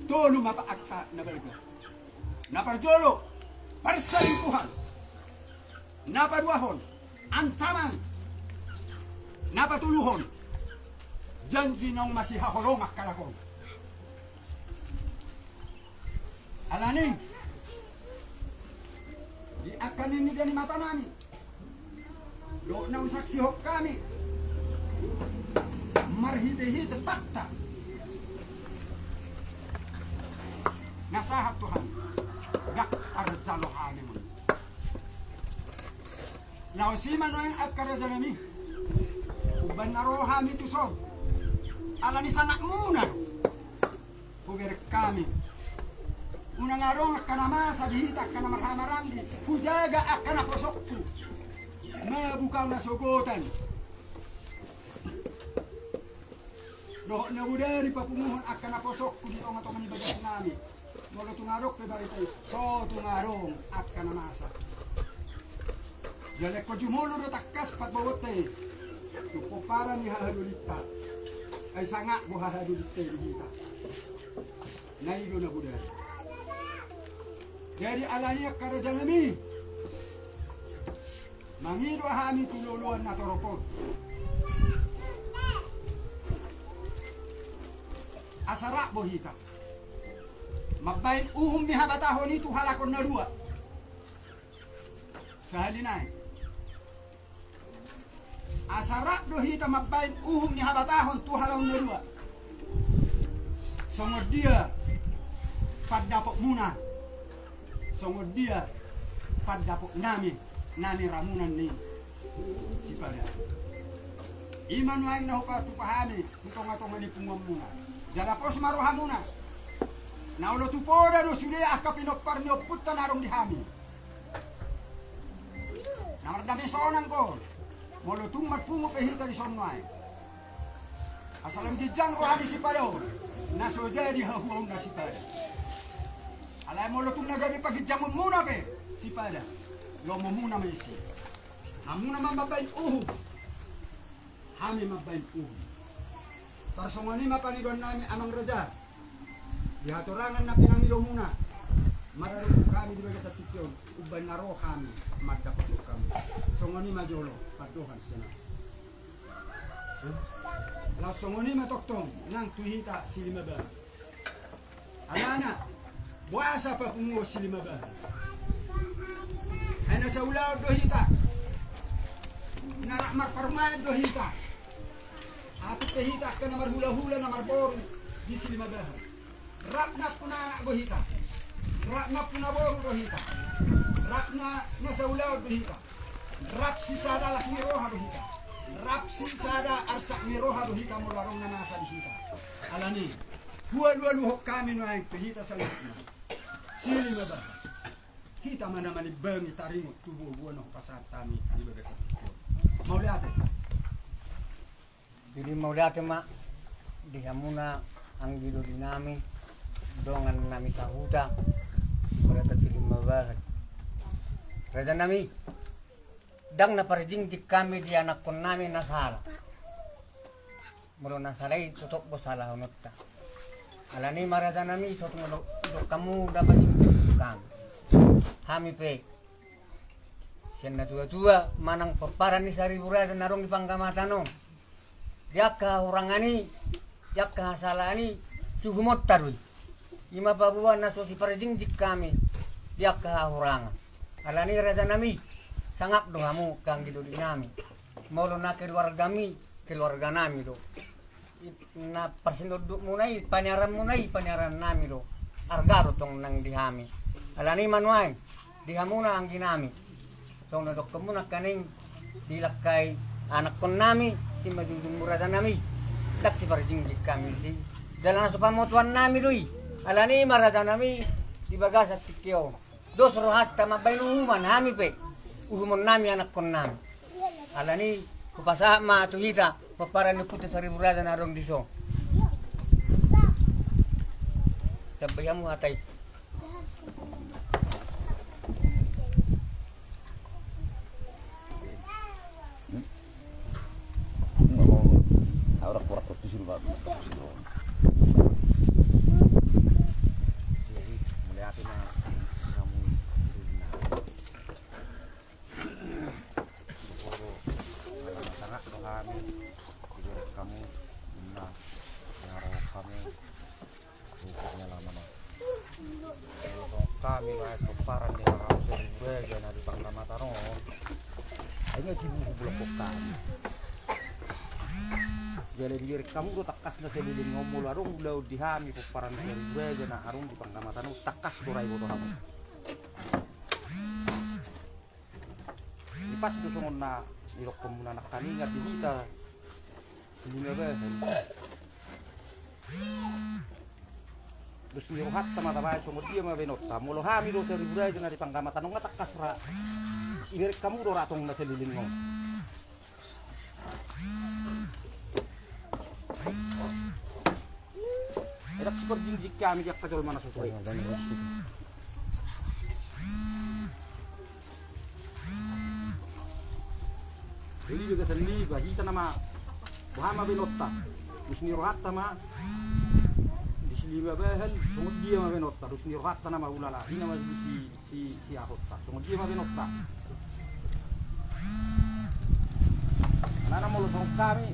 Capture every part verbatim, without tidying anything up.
Tolu ma angka na balga. Na parjolo, parselingkuhan. Na paduahon, ancaman. Na patoluhon, janji naung masihaholongan halak on. Alani, di angka ninna di matanami dohot naung saksihon hami marhitehite fakta na sahat tu hami, ndang tarjalo hami muna. Laos i ma nuaeng angka rajanami, umbahen na ro hami tuson, alani sangapmuna do hubereng hami. Unang adong angka na masa di hita, angka na marhamaranggi, hujaga angka naposongku. Mabukal na sogotan dohot na bodari papunguhon angka naposongku di tongatonga ni bagasnami. Molo tung adong pe barita i, so tung adong angka na masa. Jala ingkon jumolo do tangkas pamboaonta i tu pomparan ni hahadolinta. Ai sangap do hahadolinta i di hita. Na i do na bodari. Jadi alani angka rajanami, mangido hami tu loloan na torop on. Asa rap do hita mambahen uhum ni habatahon i tu halak on na dua. Sahali nai, asa rap do hita mambahen uhum ni habatahon tu halak on na dua. Songon dia pandapotmuna, songon dia pandapotnami na niramunan ni Sipada. I ma nuaeng na hupatupa hami tu tongatonga ni punguanmuna. Jala pos ma rohamuna. Na olo tu poda do sude angka pinompar ni ompunta na adong di hami. Na mardame sonang do molo tung marpungu pe hita dison nuaeng. Asa lam ginjang roha ni Sipada on, na so jadi hahuaonna Sipada. Alai molo tung na gabe paginjangonmuna pe Sipada, lomomuna ma isi. Hamuna ma mambahen uhum, hami mambahen uhum. Tarsongon i ma pangidoannami amang raja. Di hatorangan na pinangidomuna, maradophon hami di bagasan tingki on, umbahen na ro hami mandapothon hamu. Songon i ma jolo pandohan sian ahu. Laos songon i ma tongtong nang tu hita Silimabahan. Alana boasa papunguhon Silimabahan? Ai na saulaon do hita, na rap marparumaen do hita. Atik pe hita angka na marhulahula na marboru di Silimabahan. Rap nampuna anak do hita. Rap nampuna boru do hita. Rap na, na saulaon do hita. Rap sisada las ni roha do hita. Rap sisada arsak ni roha do hita molo adong na masa di hita. Alani hualualuhon hami nuaeng tu hita saluhutna Silimabahan. Hita ma na manimbangi taringot tu boaboa na hupasahat hami di bagasan tingki on. Mauliate. Jadi mauliate ma di hamuna anggi dodinami, dongannami sahuta, raja Silimabahan. Rajanami, ndang na parjingjing hami di anakkonnami na sala. Molo na sala i totop do salahononta. Alani ma rajanami, so tung do, do hamu dapot jingjing hami. Hami pe sian natuatua manang pomparan ni Saribu Raja na adong di Panggamatan on, di angka hahurangan i, di angka hasalaan i, siuhumonta do i. I ma paboa na so siparjingjing hami di angka hahurangan. Alani rajanami, sangap do hamu anggi dodinami. Molo na keluargami, keluarganami do. Na parsinondukmuna i, paniaranmuna i, paniarannami do. Arga do tong nang di hami. Alani ma nuaeng di hamuna angginami, songon na didokmuna nangkaning, dilangkai anakkonnami, simanjujung rajanami, ndang siparjingjing hami di si. Jala na so pamotoannami do i. Alani ma rajanami, di bagasan tingki on dos rohanta mambahen uhuman, hami pe uhumonnami anakkonnami. Alani hupasahat ma tu hita pomparan ni ompunta Saribu Raja na adong dison. Tambai hamu hata i. Jadi, mauliate ma hamu. Soro ala na sangap do hami dibereng hamu, na ngarap hamu. Rupanya lama ma. Molo songon hami ma pomparan ni Raja Saribu Raja na di Panggamatan on. Ai nga tibu bulan pomparan. Jala dibereng hamu do tangkas na saleleng on, molo adong ulaon di hami pomparan ni Saribu Raja na adong di Panggamatan on, tangkas do ra diboto hamu. Di pas do songon na nidokmuna nangkaningan di hita Silima Bahen. Dos ni rohanta ma tabaen songon dia ma baenonta. Molo hami do Saribu Raja na di Panggamatan on, nga tangkas ra dibereng hamu do ra tong na saleleng on. Ndang siparjingjing hami di angka jolma na so sude. Jadi bagasan ni ba hita nama, boha ma baenonta? Dos ni rohanta ma di Silima Bahen, songon dia ma baenonta? Dos ni rohanta nama, ulala, hina ma di si si, si ahonta. Songon dia ma baenonta? Alana molo songon hami,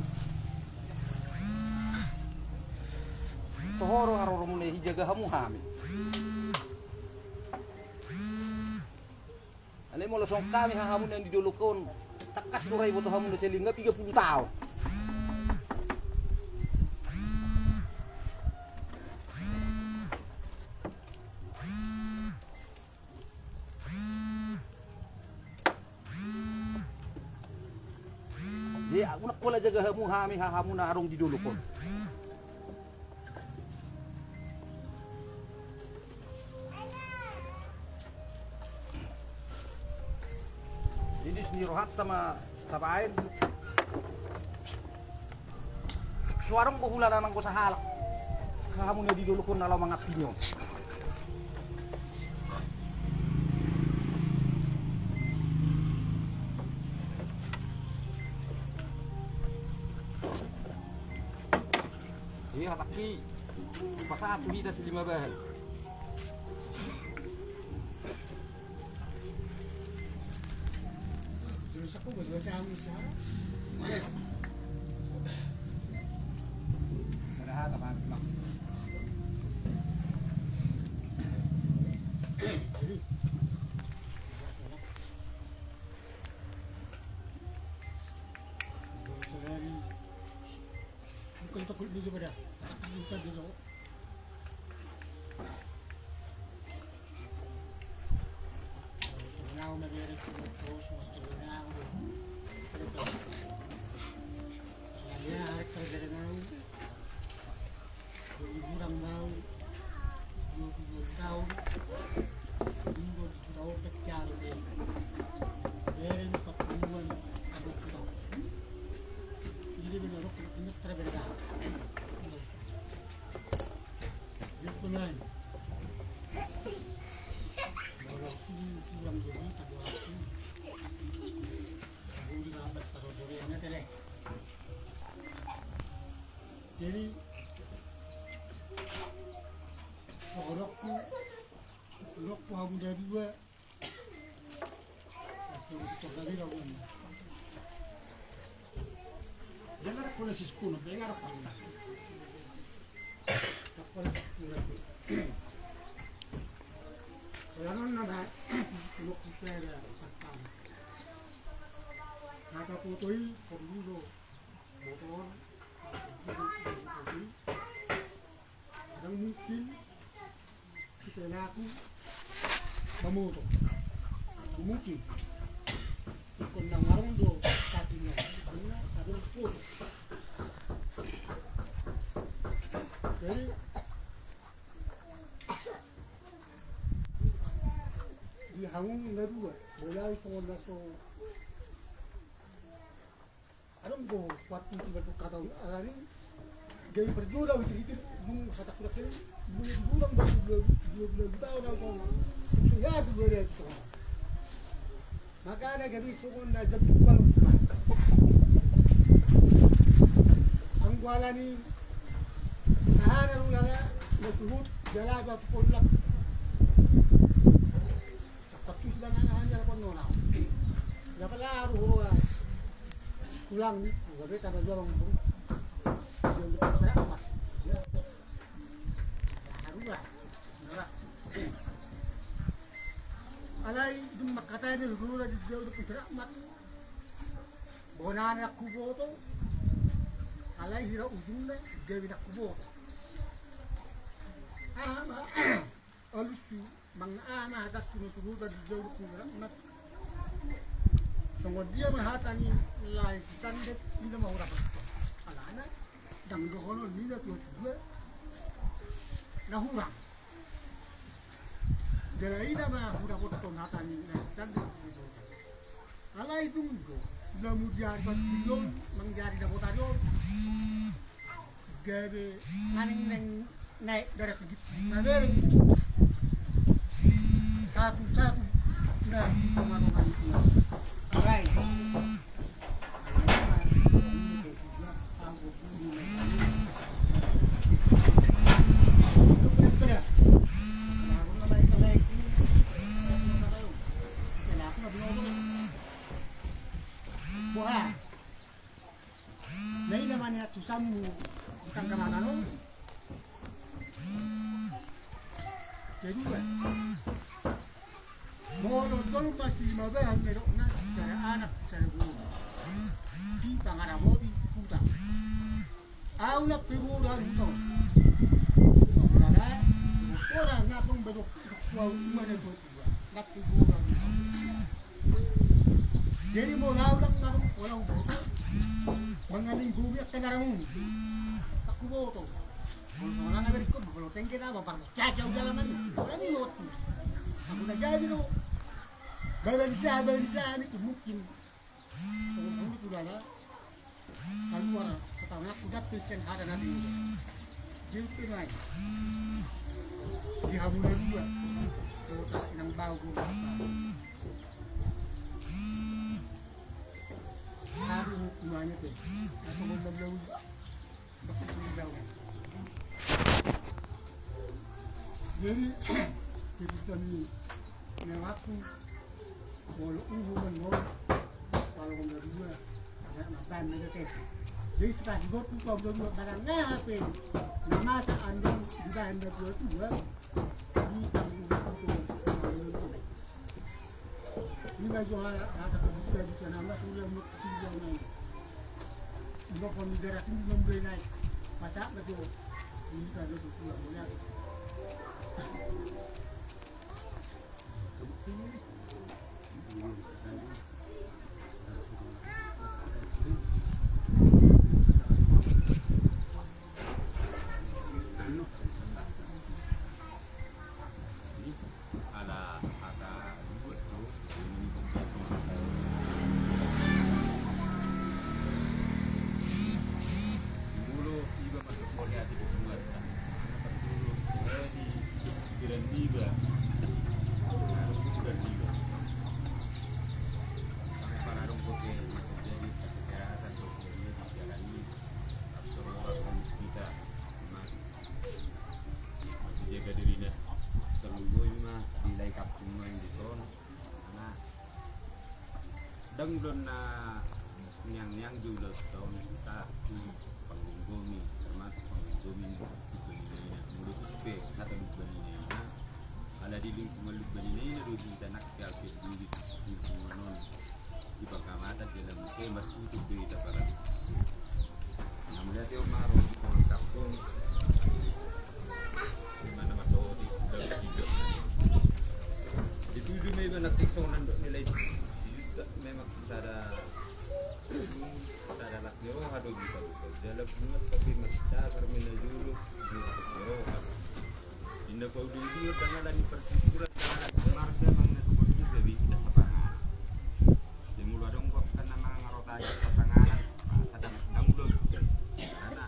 toho do haroromuna i, dijaga hamu hami. Alai molo songon hami, hahamuna di dolok on, tangkas do ra diboto hamu na saleleng, nga piga pulu taon. Jadi unang pola jaga hamu hami, hahamuna adong di dolok on. Jadi dos ni rohanta ma tabaen. So adong do hulana nanggo sahalak, hahamuna di dolok on na laho mangampingi on. Jadi hatangki, pasahat tu hita Silima Bahen. Jadi, pokokku, pokokku hamu na dua. Jala ra pola siskuno, be nga ra pola. Ra pola siskuno. Pola non nama, pokokku pera pertama. Kata foto i, perlu do motor, foto i. Kadang mungkin kita laku mamoto. Mungkin. Ingkon na ngarang do kakinya. Karena ada foto. Jadi di hamu na dua, bolai pengen langsung. Adong do waktu tiba tu kata alani, jadi perjual dah itu itu, bung kata kuda kiri, bung dua bulan baru dua dua bulan tahu dah kau, ya tu dua dia tu. Maka ada jadi songon na jam dua malam semua. Anggo alani Ada ulala, na suhut, jala batu pollak. Takkatus dan anak hanya lapor nona. Dapat laru hua. Pulang ni, gabe tambah dua bang buru. Dia untuk teramat. Ya. Haruan. Nora. Alai, dum makkatai ni guru di dia untuk teramat. Bona na huboto. Alai hira ujungna, gabe na huboto. Aha ma, alusi, manang aha ma hatangku na suhut di dia untuk teramat. Songon dia ma hata ni lae Sitandet, ina ma hurang. Alana, ndang dohonon ni na tua-tua. Na hurang. Jala ina ma hudapothon hata ni lae Sitandet. Alai tung do, na mujari batu on, manjari dapotan on. Gabe naneng-neng naik darah tinggi. Mamereng. Satu-satu. Nah, itu mano-mano. Alai. Boha. Na ina ma nian tusanmu di tangga mata on. Kedua, molo jolma simabahan medokna, sada anak sada boru. Di pangaramoti huta. Au na pe boru ahu tong. Ulala, boru na tong bedok tua umana dua. Jadi molo au ndang na ro, molo au boto, manganing gomi angka na ramun. Aku boto. Molo songon na berikut, molo tengke na, bapak caca udah lama ni. Kami ngotu. Aku na jadi do. Baba di sana, baba di sana, itu mungkin. Songon songon itu ulala. Kaluar, setangaku dapet sen hada na di. Dia itu naik. Di hamu na dua. Kota inang bau gua. Aduh, hukumannya tuh. Aku mau beli. Jadi, ketika ini, ini waktu, molo uhum on, molo na dua, anak makan, ada tes. Jadi, setelah itu, tuh, kalau dua barang, nah, apa ini? Nama tak andung, di bahan dua dua, di tanggung, ini baju anak, anak kebutuhan di sana, mas, udah mau tinggal naik. Udah pun di darat ini belum boleh naik. Masak betul. Ini kan udah pulang, boleh. Ala hata luat do. Molo iba masuk mauliate di keluarga. Anak perlu di pikiran iba. Anak perlu pikiran iba. Sampai pada dong kote maka jadi kekerasan kote ini dijalani. Absurd orang kita. Jaga dirina. Terlebih ma di lai kampung ma yang di son. Nah, dang don na niang-niang di ulos son, tapi panggunggomi, termasuk panggunggomi Lubban Inaina. Molo pe na ta Lubban Inaina, ala di lingkungan Lubban Inaina do di tanak ya ke di lingkungan on. Di pangkamatan dalam ke martutup di taparan. Namun dia tio maro di kampung. Di mana matodi dalam tiga. Dituju me iba na tikso nandok nilai juta memang sada. Sada lak ni roha do juta. Dalam bunga tapi masih cagar menajulu di roha. Inda kau dulu dulu tanggal dari persyukuran tanggal keluarga mang na tukun juga bisa tepang. Di mulu adong gua kan nama ngarotanya pertengahan. Kadang sedang udah. Karena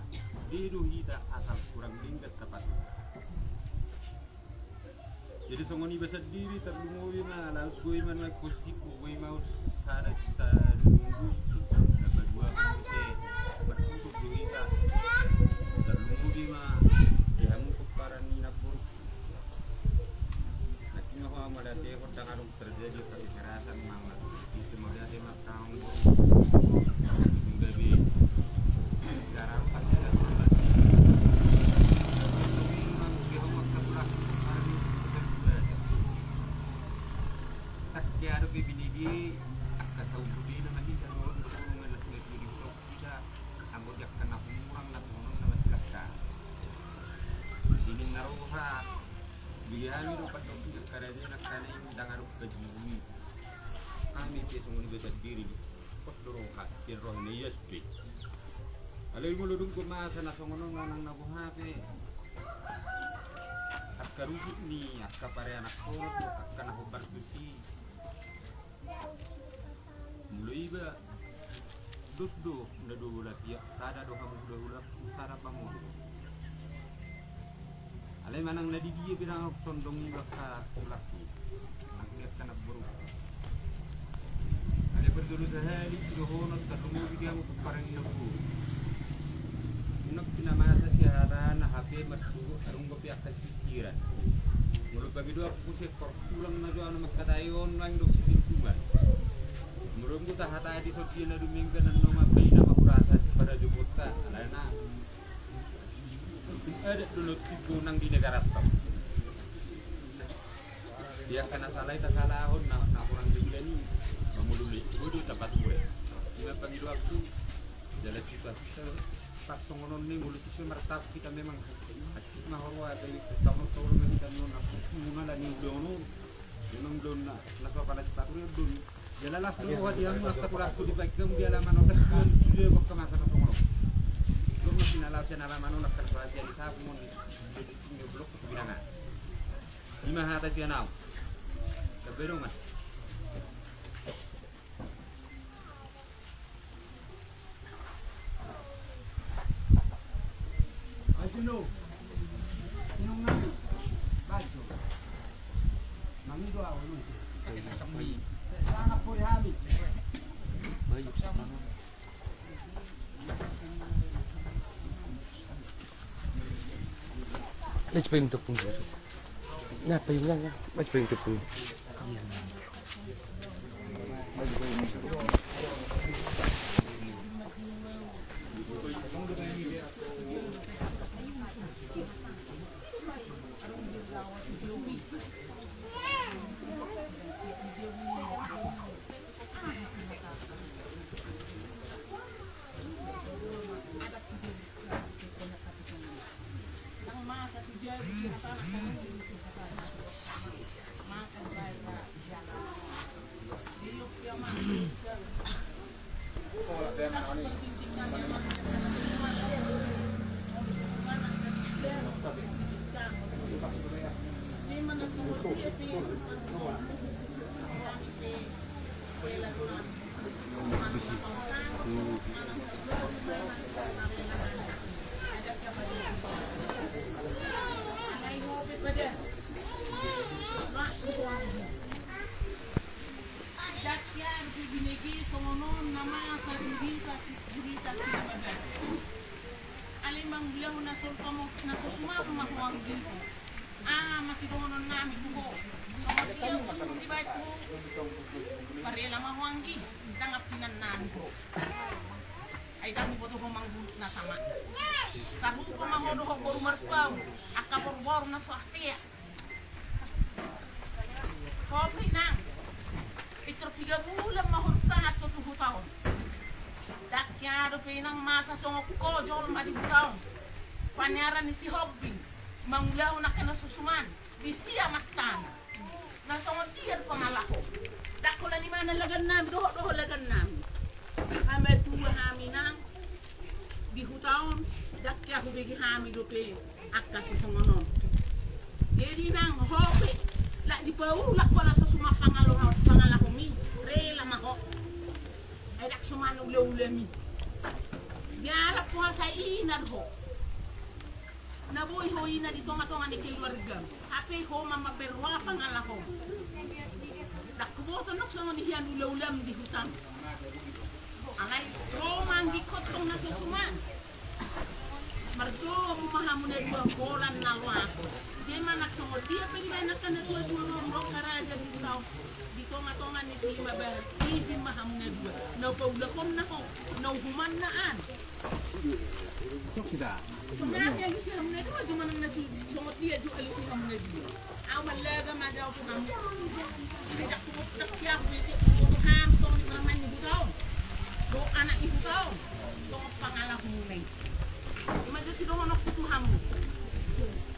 dia do hita asal kurang linggat tepat. Jadi songon iba sendiri terlumoi ma laut goi ma nuai posisiku goi ma us sada sada minggu. Dapat dua minggu. Berkutuk do hita. Terlumoi ma. Hami do pandok ni angka raja na angka na i ndang adong pajujui. Hami pe songon iba sandiri. Pos do roha sian roha na ias pe. Alai molo dung pe masa na songon on manang na boha pe, angka ruhut ni angka pareanak on, angka na hombar tusi. Molo iba dos do na dua bola pihak, sada do hamu hulahula, sada pamolo. Alai manang na di dia pe ndang adong sondong iba angka hulahula, nang dia angka na boru. Alai parjolo sahali sidohonon tarlumobi di hamu pomparan ni na boru. Unang pinamasa sihataan na hape marsuhut adong dope angka sisira. Molo pangidoanku sekor, ulang na jo au na mangkatai on, naeng do silingkungan. Molo mbuta hata di son dia na dumenggan, annon ma baina ma hurasa siparajogonta, alana adat do na tinggo nang di negaranta. Dia angka na sala i tasalahon, na, na hurang di bulan i, mamulului, bodo tapature. Ima pangidoanku, jala sipasisa pas songon on ni, molo ise martap hita memang. Asik ma horwa, jadi taon taon ma hita non, aku muna la ni ulaon on. Memang ulaon na, na so pala sipature ulaon. Jala las tu roha di hamu, angka tulangku di bagian di alaman on, dah, dia bokka masa na songon on. Ulaon na sinalaon, sinalaman on, angka raja di sapu mon, di, di, di, di blok tu binanga. Ima hata sian au. Gabe dongan. Bajo no. Inong nami. Bajo. Mangido au, inong. Sa-, sangat pori hami. Bajo. Let's play untuk pun. Nah, payung yang, let's play untuk pun. Jala ia dope binege songon on na masa di hita, di hita sian badan. Alai mangulahon na so, na so sumar ma ho anggi. Ah, masidohonon nami tu ho. Songon dia pun dibaen tu ho. Parela ma ho anggi, ndang ampinan nami ho. Ai ndang huboto ho manggulut na sama. Sarupa ma ho dohot boru marpaung, angka boruboru na so hasea. Ho pe inang, pintor piga bulan ma ho sahat so tu huta on. Ndang hea dope inang masa songon ho jolma di huta on. Paniaran ni si Hombing. Mangulahon angka na so suman, disi amantana. Na songon dia do pangalahom? Ndang holan imana lagan nami, dohot do ho lagan nami. Hamatua hami nang di huta on, ndang hea hubege hami dope angka sisongon on. Jadi nang ho pe, lak dipaulak ho na so suman pangalo-, pangalahom i, rela ma ho. Ai ndang suman ulaulami. Dialap ho asa ina do ho. Na boi ho ina di tongatonga ni keluargam. Hape ho ma mambaen roha pangalahom. Ndang huboto nang songon i hian ulaulam di hutam. Alai ro ma anggi ho tong na so suman. Mardomu ma hamu na dua holan na loak. Dia ma nang songon dia pe dibaen angka na tuatua on, angka raja di huta on. Di tongatonga ni si lima bahan, ijin ma hamu na dua. Na hupaulakonna ho, na uhumanna an. Songon dia alusi hamu na dua, jumana na su-, songon dia jo alusi hamu na dua. Au mallaga ma jo tu hamu. Ai ndang huboto hami, huboto hami songon i, parumaen ni huta on dohot anak ni huta on, songon pangalahomuna i. Ima jo sidohononku tu hamu.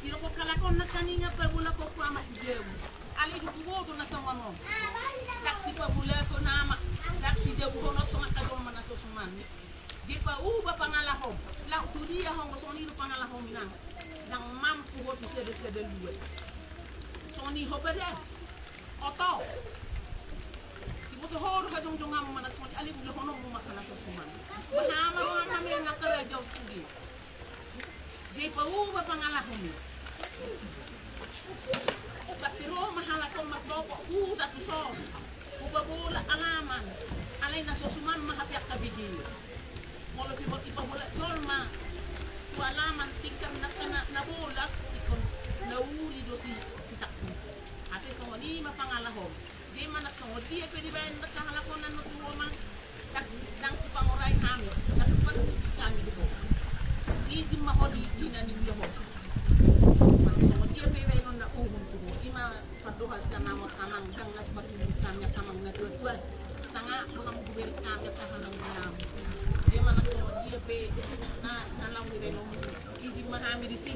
Didok halak on nangkaningan, pabolakon ho Amak di jabu. Alai dung huboto na songon on, ndang sipabolaton amak, ndang sijabuhon on songon angka jolma na so suman. Jadi pauba pangalahom. Laho tu dia ho anggo songon i do pangalahom, inang? Ndang mampu ho tu sada-sada lua. Songon i ho pada. Oto. Diboto ho do hajongjonganmu manang songon i, alai ulahononmu ma angka na so suman. Maha ma roha ma menak karaja on tu dia. Jadi pauba pangalahom i. Tapi ro ma halak on mardopak, huta tu son, hupabolak alaman. Alai na so suman ma hape angka bege. Molo dipabolak jolma tu alaman, tingkar na, na, na bolak ingkon na uli do si, sitangkup. Hape songon i ma pangalahom. Jadi manang songon dia pe dibaen angka halak on annon tu ho, amang, ndang si, ndang sipangorai hami, ndang sipangorai hami di ho. Izin ma ho di, di na niula ho. Manang songon dia pe baenon na uhum tu ho. I ma pandohan sian amang, amang, ndang na siparhundul hami angka amang na tuatua. Sanga boha ma hubereng hami angka amang na. Jadi manang songon dia pe na, na laho dibaenon, izin ma hami disi.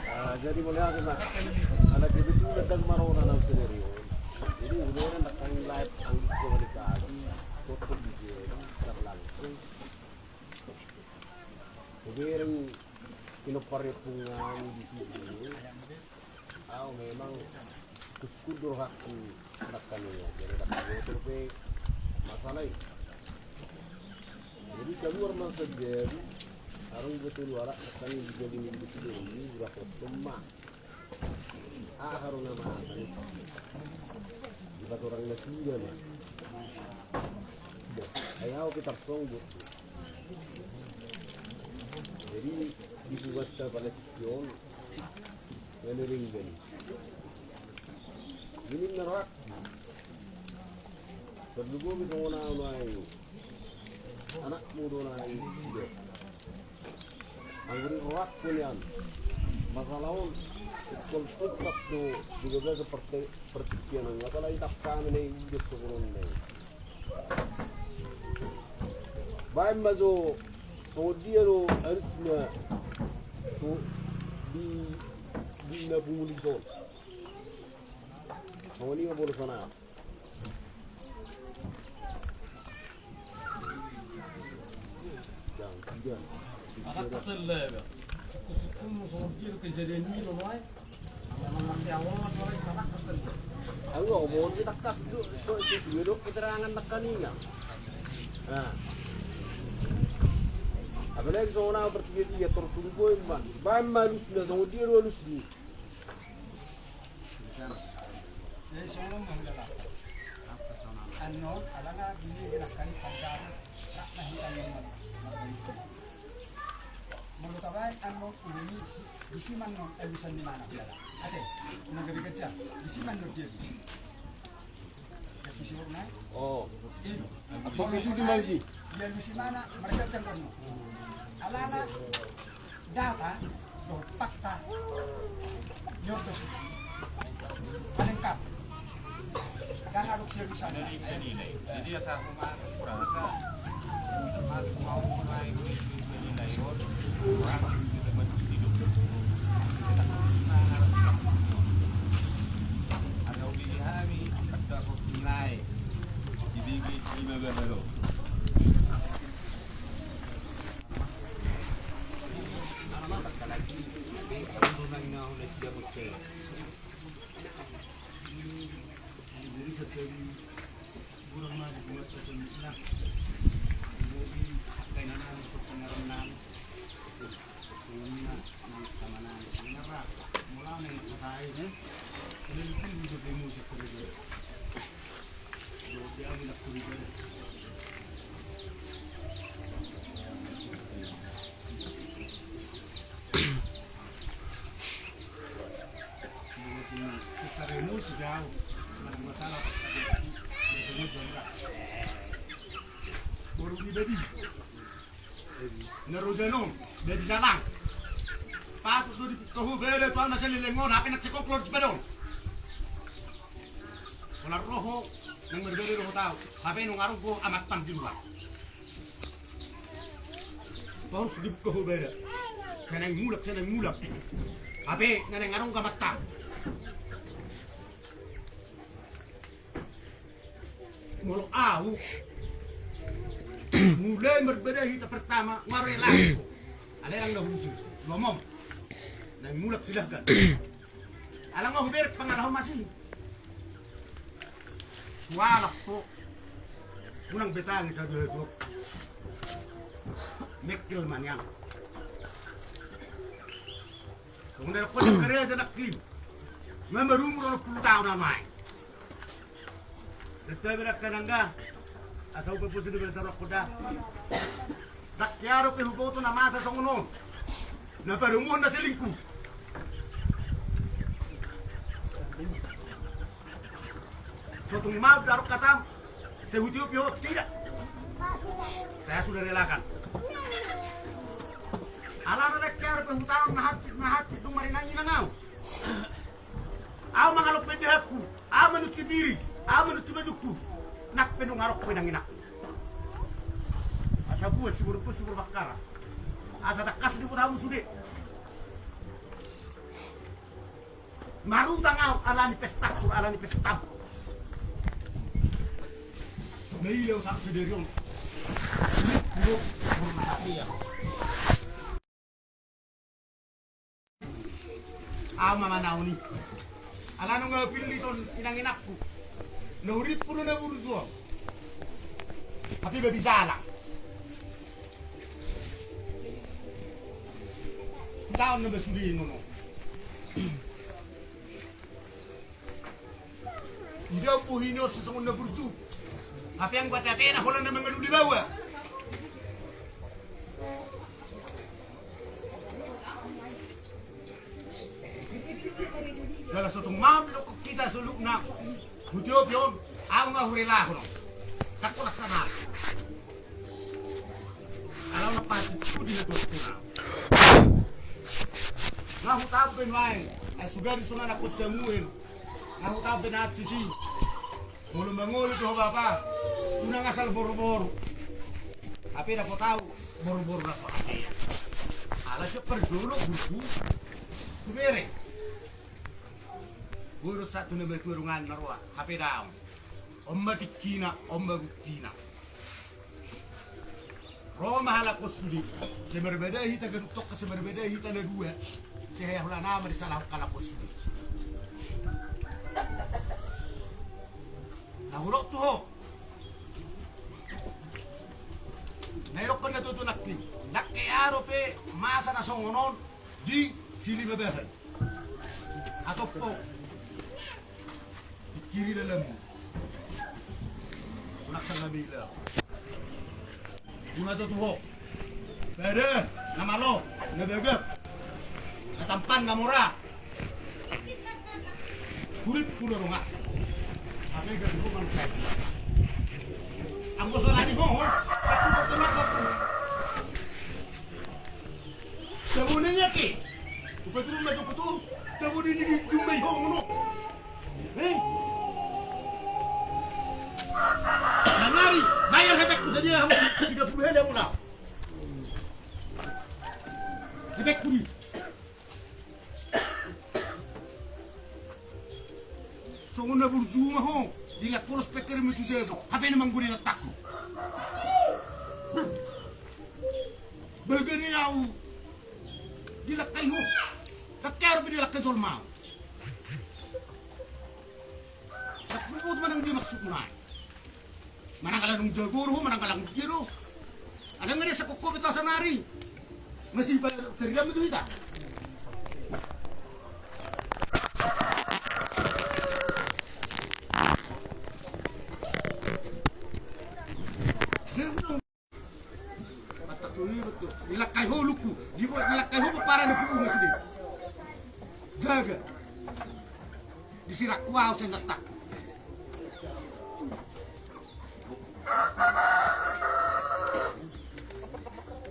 Ah, jadi mauliate ma. Ala kebetulan ndang marona na sendiri. Jadi udah ndang kan live anggi komunikasi, foto di sini, langsung. Hubereng pinompar ni ompung nami di sini. Au memang tusuk do rohangku, ndang kan ia. Jadi ndang kan pe masalah i. Jadi kaluar ma saja. Arung betul warak ndang kan ia, jadi minggu sudah ini berapa temma. Aha ro na maasa i? Dipatorang nasida ma. Ai au pe tarsonggot. Jadi dibuat apala tingki on. Ngana denggan. Ini na rohakku. Pardugo pe songon au nuaeng. Anakmu do nuaeng. Anggo di rohakku nian, masalah on ingkon tuntas do di bagasan parte-, partingkian on, apalagi tampang na i, udah sogonon na i. Baen ma jo songon dia do harusna tu di, di na pungu dison. Songon i ma bolo sana. Anak kesel ya, suku-suku mu songon dia kejadian ini lo, Mai. Anak masih awal, Mai, anak kesel. Ayo, mau kita kasih dulu, so, itu dulu keterangan nakaninga. Nah. Apalagi songon au bertiga-tiga, terus tunggu, Bang. Bang, malus, nggak songon dia, malus, nih. Jadi songon on ma hudala. Annon alana gini gini kali pandang. Rak na hita memang. Molo taba Ai annon urusan disi, disi ma annon alusan ni mana biara. Ate, na gabe gaja, disi ma annon dialusi. Disi ma annon. Oh. I. Apa maksud di mana sih? Dialusi mana, margaja annon. Alana, data, dohot fakta. Ni on do sude. Lengkap. Ndang adong sialusan. Jadi, jadi, jadi, jadi, asal rumah kurang apa? Termasuk mau mulai penilai on, kurang kita masih hidup. Ada ubi hami, ada nilai. Jadi, gimana, Bang? Boru ni babi. Na roja non, babi salang. Patut do dipungka ho bere tu au na saleleng on, hape na cekok lor sipadong. Pola ro ho, nang marbere do ho tu au, hape nunga adong ho amantam di luar. Torus dipungka ho bere. Sai naeng mulak, sai naeng mulak. Hape na naeng adong amantam. Molo au, mulai marbere hita pertama, nunga ro elak. Alai ndang na husir, lomom. Naeng mulak silahkan. Ala nunga huberek pangalahon masing. Hualap ho. Unang be tangis adu-adu. Mekkel ma nian. Songon na dokkon angka raja nangkin. Nga marumur onom pulu taon ama i. Setta be dangka nangga. Asa upa posi di basa rokkon da. Dangka dope huboto na masa songon on. Na padomuhon na selingkuh. Sotung ma adong katam. Sai hutio pe ho tidak. Saya sudah relakan. Alana dangka dope hutaon na hansit na hansit dung marinang-inang au. Au mangalop pe di hakku, au manunsi biri, au manunsi bajukku. Nang pe nunga adong pe nang inang. Asa buat si boru, si boru Bakkara. Asa tangkas di botamu sude. Marutang au alani pesta, sur alani pesta. Naila usaha sederion. Ini, ini, ini, ini. Au ma manaon i. Ala nunga pillit on inang-inangku. Na hurippu do na burju on. Hape babi jala. Taon na basude nono. Ida bohi ni on sisongon na burju. Hape anggo ate-atena holan na mangalului baoa. Jala sotung ma didokkon hita saluhutna. Hutio pe on, au nga hurelahon. Sakola sana. Ala na pasti sudi na tuas tuna. Nga hutau pe nuaeng, ai sugari sona na kuas Samuel. Nga hutau pe na ancit i. Molo mangoli tu ho bapa, unang asal boru-boru. Hape dapot au boru-boru na so hasea. Ala sian parjolo burju. Tubere. Boru satu na matua dongan na roa. Hape daong. On ma tingkina, on ma buktina. Ro ma halak on sude. Sai marbadai hita ganup tongka, sai marbadai hita na dua. Sai hea holan ama disalahon halak on sude. Na hudok tu ho. Na idokkon na tutu nangkin. Ndang hea dope masa na songon on di Silimabahan. Atau po. Kiri dalam. Unak sanga bila. Guna tu tuho. Bada. Na malo. Na bagak. Na tampan na mora. Kulit kuda dongan. Apa yang gak cukup manusia. Anggo soal ani ho. Aku satu nak aku. Sabunannya ke. Upah turun baju kutu. Sabun ini di jumbai ho ngono. Eh? Nangari, bayar hetekku sadia hamu tiga puluh hela mula. Hetekku di. Songon na burju ma ho, dilak polos peker metu jebo, hape na mangguni latakku. Balga ni au, dilak kai ho, lakke aru pe dilak kai jolma. Tapi buat manang dia maksudna. Manang ala nung jago do, manang ala nung dia do. Ada nggak dia sakokko beta sanari. Masih bayar terima itu kita. Dia bilang, Dilak kai ho lukku, dilak kai ho papara na kuku na sude. Jaga. Disirakku au sen datak.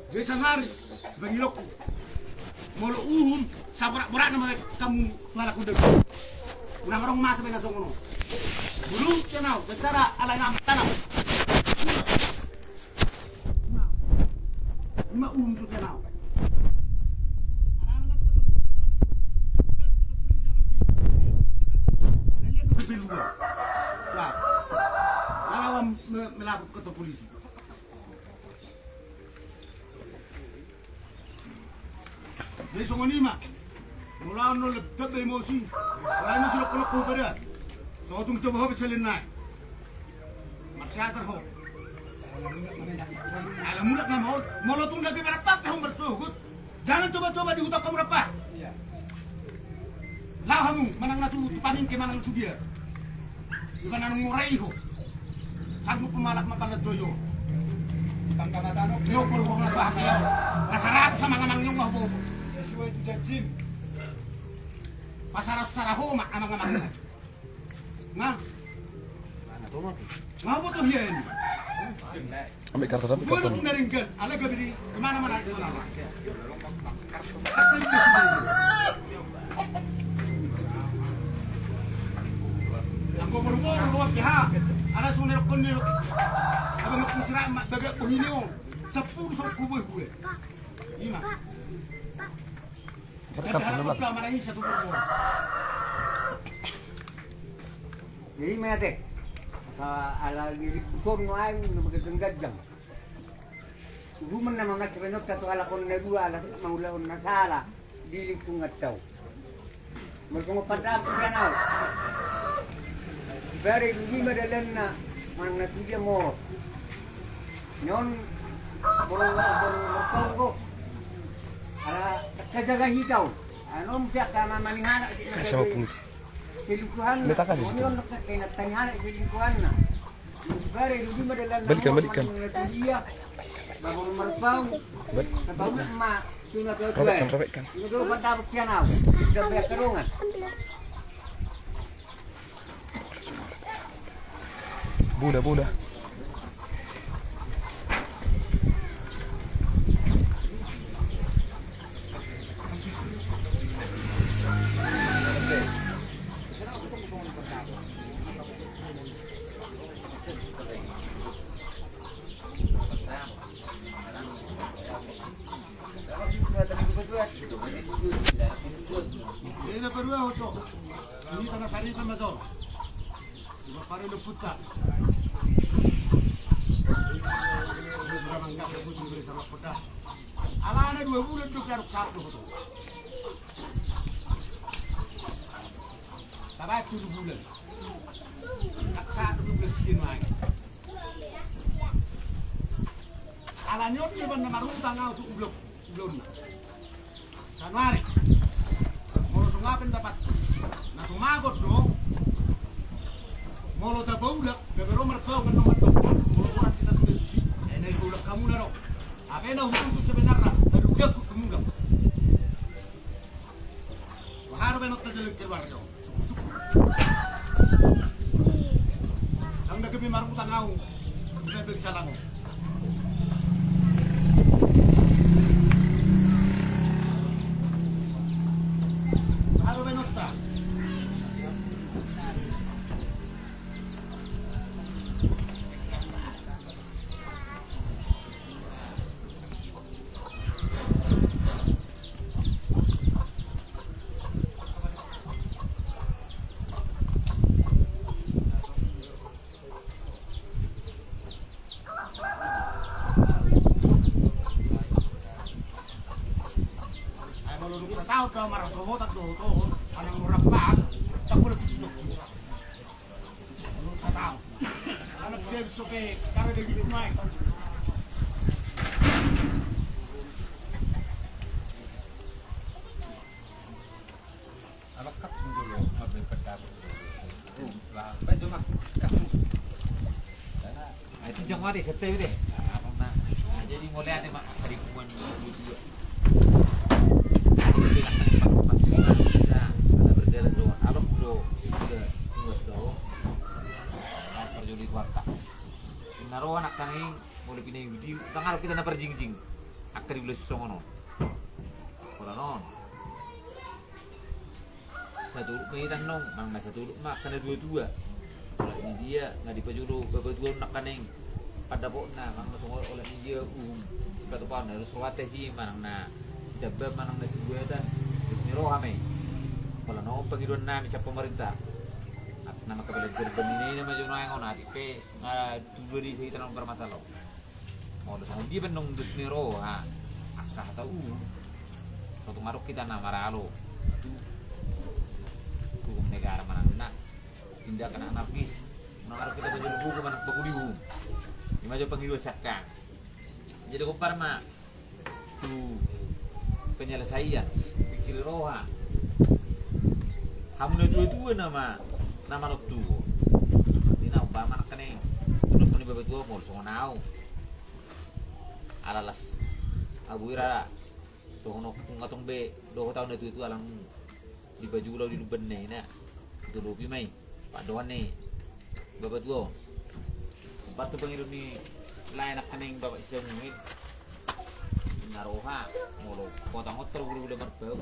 Jadi sanari, sebagilokku. Molo uhum, saborak-borak nama kamu tuala kuda. Unang rong masa mena songono. Bulu cenau, secara ala nama tanam. Ima uhum tu cenau. Ala melapor ke polisi. Jadi songon i ma. Molo on no lebih emosi. Molo on no silok-kolok ko pada. Sotung coba hobi selain naik. Marsiatar ho. Ala mulak nama on. Molo tung lagi berapa tahun bersugut. Jangan coba-coba di huta kamu berapa. Laho hamu manang na tu paning ke manang sudia. Iba na nung morai ho. Sanggup pemalak ma pala joyo. Tangga mata no. Yo por gua na sahasi yo. Na saratus sama ngamang nyong ho. Sesuai tu janjim. Pasara sara ho ma amang-amang. Nga. Nga boto hian. Ambil kartu, ambil kartu. Gua na ringgan, ala gabiri, kemana-mana, kemana-mana. Anggo baru-baru luar biha, ala sungai rokon ni. Abang aku sirak mak bagak bohini on. Sepuluh sok kubur gue. Ima. Tapi kartu dulu, Bang. Jadi mete. Ala diri kuson no aing no magadang-gadang. Uduman nama nasi penot satu ala kon na dua ala mangulahon na sala di lingkungan tau. Mereka mau pada apa sian au. Bare dudi ma dalanna manang na tu dia moros. Nyon boro boro tonggo. Ala kajaga hitau. Anom siak sama manihana. Kasih mau pungit. Selingkuhanna. Ini tak ada di situ. Selingkuhanna. Balikan, balikan. Bal-, robekkan, robekkan. Bola, bola. Ini na parua oto. Ini tana sari pa masor. Dua pare luput ta. Sudah mangga sebus memberi sama kota. Alana dua bulan tu garuk satu tu. Tabat tujuh bulan. Satu tu bersih mai. Alani on dia banda marutang au tu ublok, ublonna. Sanuari. Molo songon pendapat. Na tumagot do. Molo tapaulak, gabe ro marpaulak, molo borat kita tu betusi. Ena ipaulak hamu na ro. Apa ena hukum tu sebenarna, baru gaku kemulak. Keluar yo. Nang da gabe marhutang au. Gabe bisa lango. Baru benotta. Ai molo dung sataon do marhasohotan dohot on, manang murah paham, tak boleh tutup. Jadi mulai ate ma, tadi punguan dua dua. Ada berjalan do, alok do, sudah puas do. Parjolo di warta. Na ro anak kami, molo pinai video, tangal kita na parjingjing. Akka di ulas songon on. Pola non. Satulut ma hita nong, manang na satulut ma akka na dua dua. Olat ni dia, nga dipajolo baba dua on nangkaning pandapotna, manang na songon olat ni dia uhum. Sipatupaonna, harus rohanta si, manang na sitamba, manang na sibuatan. Terus ni roha ma i. Pola non pangidoan nami sian pamarenta. Asa na mangkapelan jerban ni na i na ma jo naeng on, atik pe nga tubu di sahita na parmasalah. Molo songon dia pe nong dos ni roha, angka hata uhum. Ro tu maruk hita na maralo tu, tu hukum negara manang na tindakan anarkis. Manang harus kita bajul buku manang bakuli uhum. Ima jo pangidoan sian hami. Jadi kompar ma tu penyelesaian pikir roha. Hamu na tua-tua nama nama rok tua. Di na umpama nak kene. Untuk meni baba tua mol songon au. Alalas abu ira. Songon nunga tong be dohot au na tua-tua alang di baju lau di luban na ina. Itu lopi mai. Padoan ni baba tua on. Umpat tu pangido ni lae nak kene bapak si Samuel. Na roha molo kota ngotor guru-guru marbau.